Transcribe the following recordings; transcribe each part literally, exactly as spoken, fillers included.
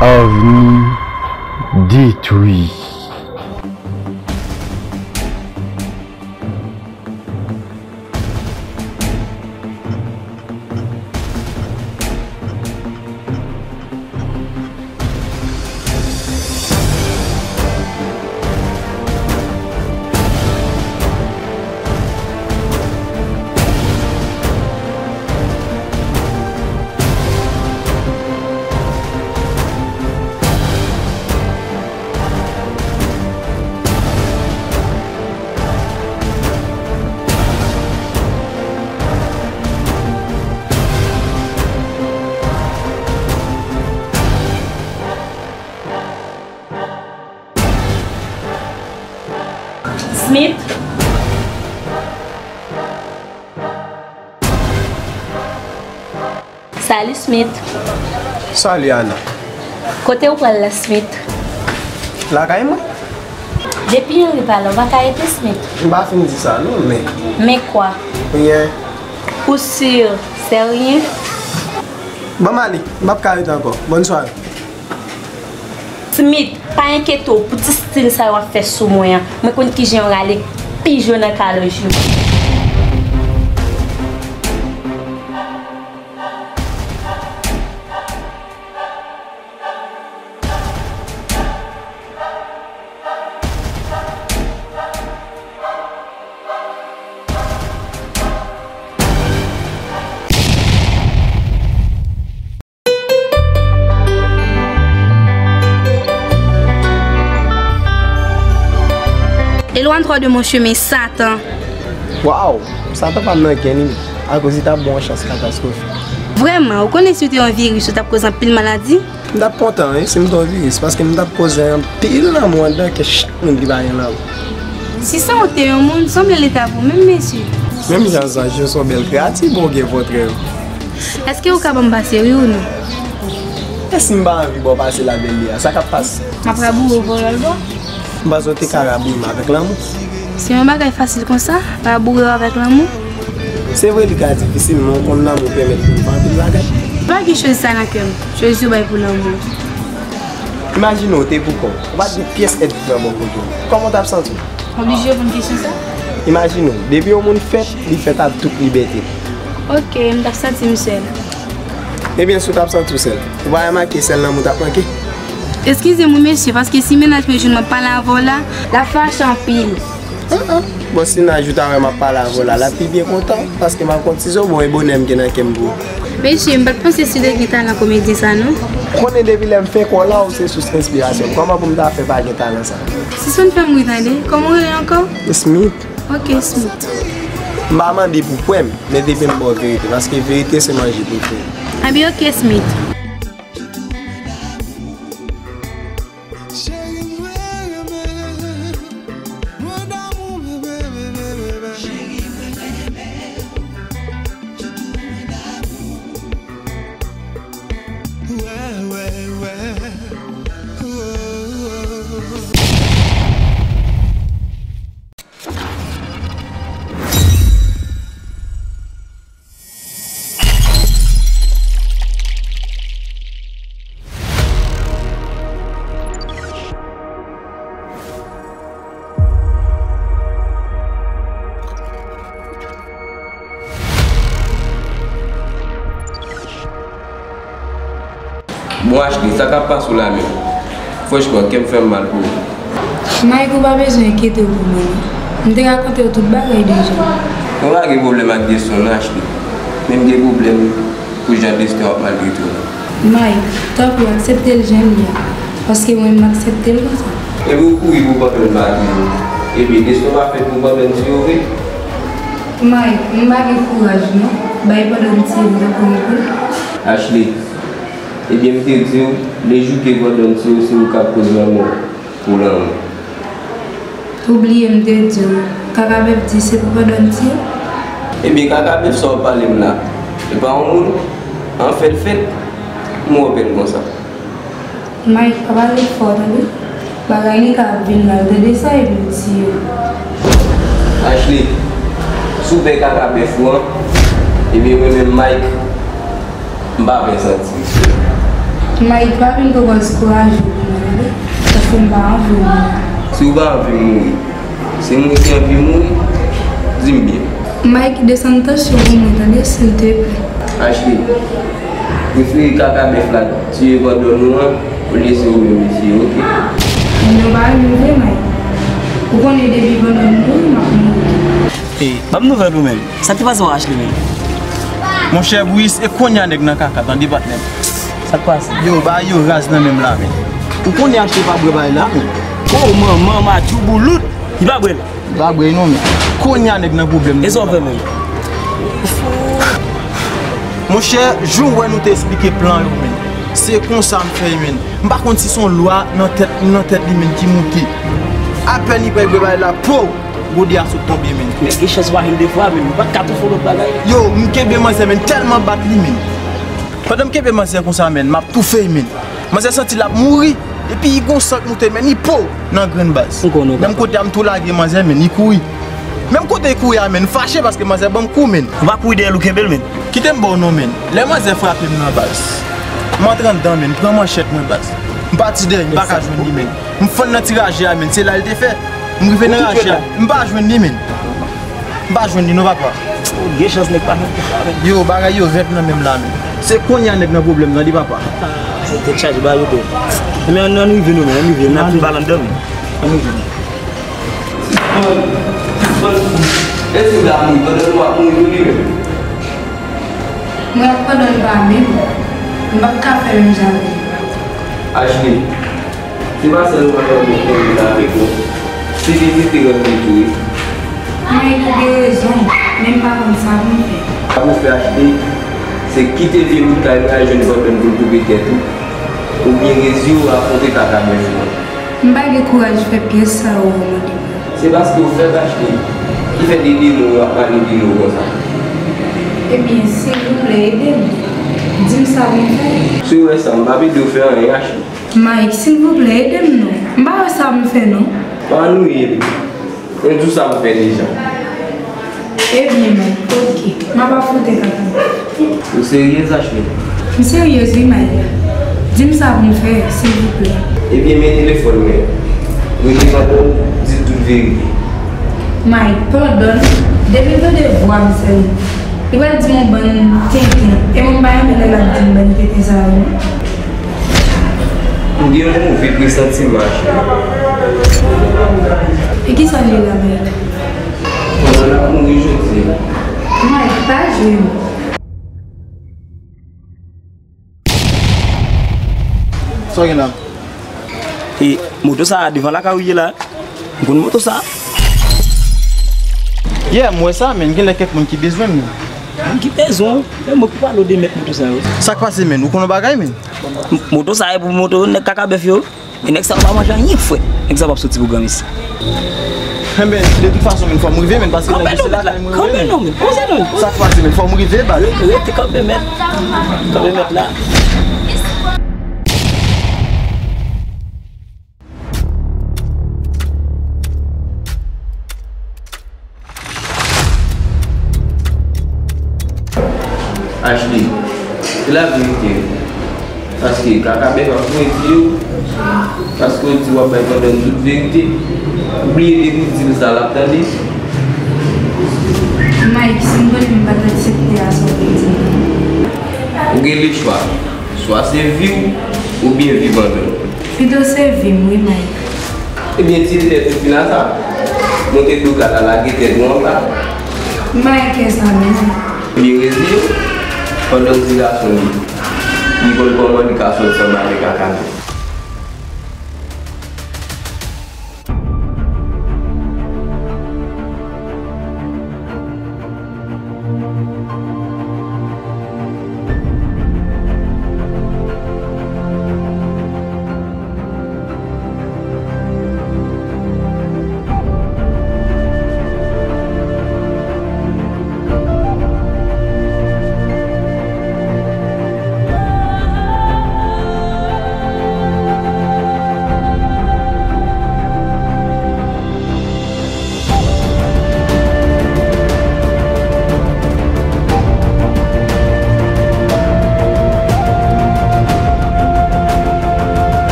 Avni detwi. Smith. Salut, Smith. Salut, Ana. Kote w pral la, Smith? Lakay mwen. Depi Henry pa la, w pa ka rete, Smith. M pa fin di sa, non, men. Men kwa? Rien. Ou sûr, c'est rien? Ban m ale, m p ap ka rete ankò. Bonne soirée. Smith, pa enkyete w pou ti stil sa yo w ap fè sou mwen an. Mwen konn kijan yo rale pijo nan kalòj yo. Éloigne-toi de mon chemin, Satan. Waw, Satan pa nan gen li, akoz li t ap ba w yon chans katastwofik. Vrèman, ou konnen si w te yon viris, ou t ap koz anpil maladi? M t ap kontan, wi, si m t yon viris, paske m t ap koze anpil lanmou anndan kè chak moun ki pa gen lanmou. Si sa w te yon moun, sanble li ta pou menm mesye. Menm jan zanj yo se yon bèl kreyati, bon, gen vòtrè yo. Èske ou ka ban m pase, wi ou non? E si m pa anvi ba w pase la bèl li a, sa k ap pase? M ap raboure w pou w al bò. M panse w te ka raboure m avèk lanmou. Se yon bagay fasil konsa, raboure w avèk lanmou? Se vre li ka difisil, men w konn lanmou pèmèt pou n fè anpil bagay. Pa gen chòz sa nan kè m. Chòz yo bay pou lanmou. Imajine w te pou kò w. Ou pa t gen pyès èd pou fè bò kote w. Kòman w t ap santi w? M oblije reponn kesyon sa? Imajine w, depi yon moun fèt, li fèt ak tout libète. Ok, m t ap santi m sèl. Ebyen, si w t ap santi w sèl, ou pa remake sèl lanmou t ap manke? Eskize m wi mesye, paske si mennaj mwen jwenn m ap pale avè w la, l ap fache anpil. An, an. Bon, si mennaj ou ta wè m ap pale avè w la, l ap pi byen kontan, paske m ap konn si se yon bon e bonè m gen nan kè m pou ou. Mesye, m pa t panse si w te gen talan komedyen sa non. Ou konnen depi lè m fenk wè w la, ou se sous enspirasyon m. Kòman pou m ta fè pa gen talan sa? Sispann fè m ri tande. Kòman w rele ankò? Smith. Ok, Smith. M pa mande pou kwè m, men depi m ba w verite, paske verite se manje pou kè. Anben, ok, Smith. Bon, Ashley, sa k ap pase w la menm? Franchman, kè m fè m mal pou ou. Mike, ou pa bezwen enkyete w pou mwen non. M te rakonte w tout bagay deja. Mwen pa gen pwoblèm ak Deston non, Ashley. Men m gen pwoblèm pou jan Deston ap maltrete w la. Mike, tanpri aksepte l jan l ye a, paske mwen m aksepte l konsa. Epi w kouri pou w pa jwenn mari w. Epi Deston pa fèt pou pandan n tiye w vre. Mike, m pa gen kouraj non. Bay pandan n tiye m tankou yon poul. Ashley, ebyen m te di w, le jou ke pandan n tiye w, se ou k ap koz lanmò pou lanmou. Ou bliye m te di w, kaka bèf di se pou pandan n tiye? Ebyen kaka bèf sa w ap pale m la, e pa yon moun? An fèt fèt, m wè w bèl konsa. Mike, pa pale fò tande. Bagay li ka ap vin mal tande sa epi w tiye w. Ashley, si w pè kaka bèf ou an, ebyen mwen menm Mike, m pa pè santi. Mike, pa vin pran koz kouraj ou pou mwen, tande? Paske m pa anvi w mouri. Si w pa anvi m mouri, se mwen ki anvi mouri, di m byen. Mike, desann tansyon pou mwen, tande, silteplè. Ashley, prefere kaka bèf la tiye pandan nou an, olye se ou menm li tiye, oke? Moun yo pa renmen vre, Mike. Ou konnen depi pandan m mouri, m ap mouri. Ey, ban m nouvèl ou menm. Sa k te pase w Ashley menm? Monchè Brice, e kounye a nèg nan kaka, tande patnè m. Sa k pase? Yo, bagay yo raz nan men m la, men. Ou konnen Ashley pa bwè bagay la, men. Oh, manman, madjouboulout, li pa bwè l. Li pa bwè non, men. Kounye a nèg nan pwoblèm. E sa w fè menm? Monchè, jan w wè nou te esplike plan yo, men. Se konsa m fè, men. M pa konn si se yon lwa nan tèt, nan tèt li, men, ki moute. Apèn li pral bwè bagay la, pow! Gode a sot tonbe, men. Men gen chans w pa jwenn de fwa, men. M pa t ka toufe w lòt bagay. Yo, m kenbe manzè, men, tèlman bat li, men. Pandan m kenbe manzè konsa, men, m ap toufe, men. Manzè santi l ap mouri. Epi gon san k moute, men, li po nan grenn baz. M konnen w. Menm kote a m tou lage manzè, men, li kouri. Menm kote li kouri a, men, m fache paske manzè ban m kou, men. Ou pa kouri dèyè l, ou kenbe l, men. Kite m ba w non, men. Lè manzè frape m nan baz, m antre anndan, men, m pran manchèt mwen, baz. M pati dèyè, m pa ka jwenn li, men. M fann nan ti raje a, men, se la l te fè. M rive nan raje a, m pa jwenn li, men. M pa jwenn li non, papa. Ou gen chans nèg pa jwenn konsa, men. Yo, bagay yo rèd nan men m la, men. Se kounye a nèg nan pwoblèm nan, li, papa. Ah, tèt chaje, bagay yo tou. Men ann, ann rive nou, men, ann rive, n ap fin pale anndan, men. Ann rive. Sispann, sispann. Èske w ta mouri pandan nou ap mouri pou li menm? Mwen ak pandan l pa menm, m p ap ka fè menm jan avè l. Ashley, se pa sèlman lè w gen pwoblèm avèk ou, se dezespere tou wi. Mwen gen rezon, men m pa konn sa pou m fè. Sa pou w fè Ashley, se kite vye bout kay mwen al jwenn pandan pou l koupe tèt ou, oubyen reziye w afwonte kaka bèf mwen. M pa gen kouraj fè pyès sa yo ou mande m yo. Se paske w fèb Ashley ki fè de demon yo ap manipile w konsa. Ebyen, silvouplè, ede m. Di m sa pou m fè. Si w wè sa, m p ap ede w fè anyen, Ashley. Mike, silvouplè, ede m non. M pa wè sa pou m fè non. Pa annuiye m. Mwen di w sa pou fè deja. Ebyen, Mike, oke. M ap afwonte kaka. Ou seryez, Ashley? M seryez wi, Mike. Di m sa pou m fè, silvouplè. Ebyen, men telefòn mwen. Rele pandan m di l tout verite. Mike, pandan depi m tande vwa misye, li pral di m yon bann tenten. E mwen m pa renmen lè l ap di m bann tenten sa yo non. M gen yon move presantiman, Ashley. E kisa l ye la, Mike? Pandan n ap mouri jodi a. Mike, pa jwe m. Sa w gen la? E moto sa a devan lakay ou ye la. M konn moto sa a. Yeah, m wè sa, men gen lè kèk moun ki bezwen m. Moun ki bezwen w? Men mwen ki pale w de mèt moto sa yo. Sa k pase, men? Ou konn yon bagay, men? M-, moto sa a e pou moto nèg kaka bèf yo. E nèg sa yo pa manje anyen k frèt. Nèg sa yo p ap soti pou granmesi. Enben, de tout fason, men, fò m rive, men, paske nèg yo se lakay mwen, men. Kanpe non, men. Poze non, men. Sa k pase, men? Fò m rive, baz. Rete kanpe, mèt. Kanpe, mèt la. Ashley, se laverite. Paske kaka bèf ap mwen di yo. Paske w di w ap bay pandan tout verite. Ou bliye depi w di l sa l ap tande. Mike, si m konnen m pa t aksepte a sa w te di m. Ou gen lechwa. Swa se vi w oubyen vi pandan l. Pito se vi m wi, Mike. Ebyen, tire tèt ou fin a sa. Monte do kal la, lage tèt ou anba. M pa gen kè sa menm. Ebyen, reziye w. Pandan m ti gason li, li konn kòman li ka sòti anba men kaka li.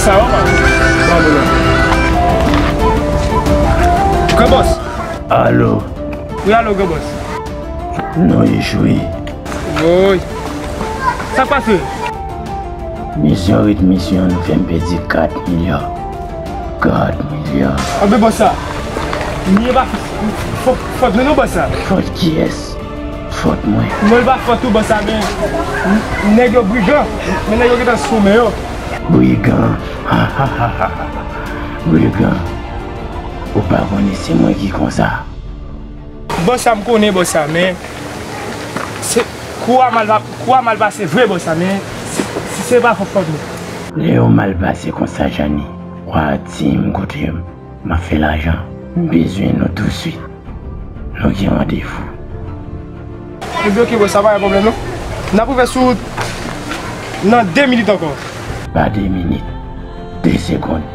Sa yo, man. Bon, bon, bon. Gran bòs. Alo. Wi, alo, gran bòs. Nou echwe. Woy. Sa k pase? Misyon ret misyon, nou fè m pèdi kat milyon. Kat milyon. Anben bòs sa. Li e pa fòt, fòt nou non bòs sa. Fòt kiyès? Fòt mwen. Non, li pa fòt ou bòs sa, men nèg yo brigan. Men nèg yo gentan sou men yo. Brigan. Brigan. Ou pa konnen se mwen ki konsa. Bòs sa m konnen bòs sa, men se kou a mal pa, kou a mal pase vre bòs sa, men se, se pa fòt, fòt mwen. Lè yo mal pase konsa, Jani, w a di m kote m, m ap fè lajan. M bezwen nou touswit. Nou gen randevou. Ebyen, oke, bòs, sa pa gen pwoblèm, non. N ap ouvè sou wout nan de minit ankò. Pa de minit, de segonn.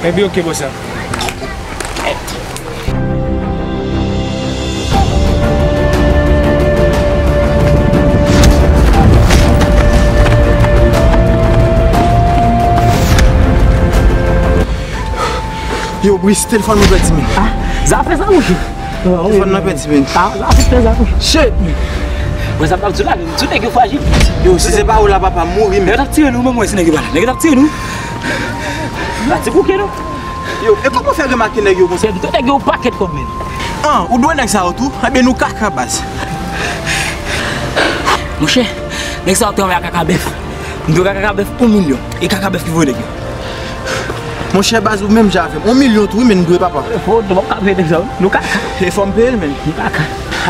Ebyen, oke, bòs, sa. Yo, Brice, telefòn mwen pèdi, men. Ah, zafè sa, mouche. Telefòn nan pèdi, men. Ah, zafè sa, mouche. Shit, men. Mwen, sa m t ap di w la, men, m di w nèg yo frajil. Yo, si se pa ou la, papa, m mouri, men. Nèg yo t ap tire nou, mwen, mwen, si nèg yo pa la. Nèg yo t ap tire nou. Pati bouke, non. Yo, e kòman w fè remake nèg yo konsa? Se m te nèg yo pakèt kòb, men. Ah, ou dwe nèg sa yo tou? Ebyen, nou kaka, baz. Monchè, nèg sa yo travay ak kaka bèf. M dwe kaka bèf yon milyon. E kaka bèf ki voye nèg yo. Monchè baz, ou menm jan avè m. Yon milyon tou wi, men n dwe papa. Fò, nou p ap ka peye nèg sa yo. Nou kaka. E fò m peye l, men. Nou kaka.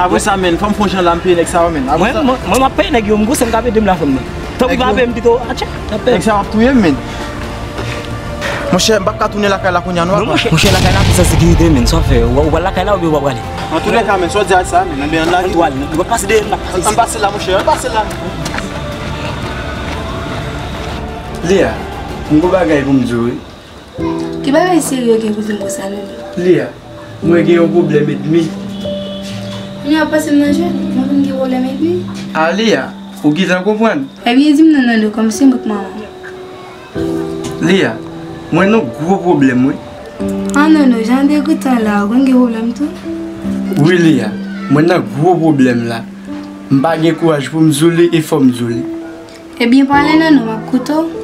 Apre sa, men, fò m fè yon jan la, m peye nèg sa yo, men. Apre sa mwen, mwen, m ap peye nèg yo, m gon sèm k ap ede m la, fanm nan. Tanpri pa peye m pito. Atchè, n ap peye. Nèg sa yo ap touye m, men. Monchè, m p ap ka tounen lakay la kounye a, non, papa. Monchè, lakay la, pou sa sekirite, men. Sa w ap fè? Ou, ou pral lakay la oubyen ou pa prale? Antouka, men, sa w di a sa, men, anben, ann lage. Ann pase dèyè m la. Ann pase la, monchè, ann pase la. Lia, m gon bagay pou m di w, wi. Ki bagay serye w gen pou di m konsa, Lolo? Lia, mwen gen yon pwoblèm edmi. Kounye a w pase m nan jwèt, mwen konn gen pwoblèm edmi. A, Lia, ou gentan konprann? Ebyen, di m non, Lolo, kòm se mwen k manman. Lia, mwen nan gwo pwoblèm, wi. Ah, Nono, jan w degoutan la, ou konn gen pwoblèm tou? Wi, Lia, mwen nan gwo pwoblèm la. M pa gen kouraj pou m di w li e fò m di w li. Ebyen, pale, Nono, m ap koute w.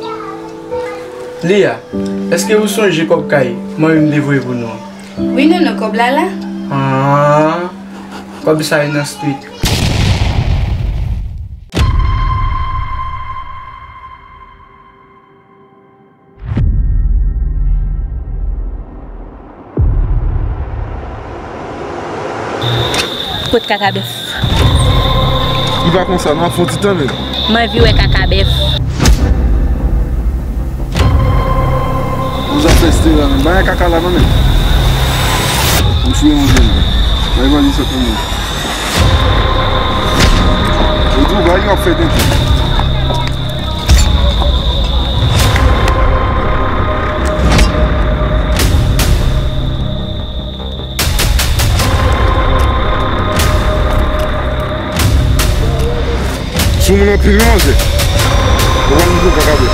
Lia, èske ou sonje kòb kay manmi m te voye pou nou an? Wi, Nono, kòb la la. Ah, kòb sa e nan street. Kot kaka bèf? Li pa konsa, non, ap fè yon ti tan, men. M anvi wè kaka bèf. Yon zafè estera, men. Bagay kaka la, non, men. M fouye yon jèn. Bagay valiz sa, kòman? Yo di w, bagay yo ap fè tenten. Sou moun anpil wi, manzè. Ou pa vin pou kaka bè.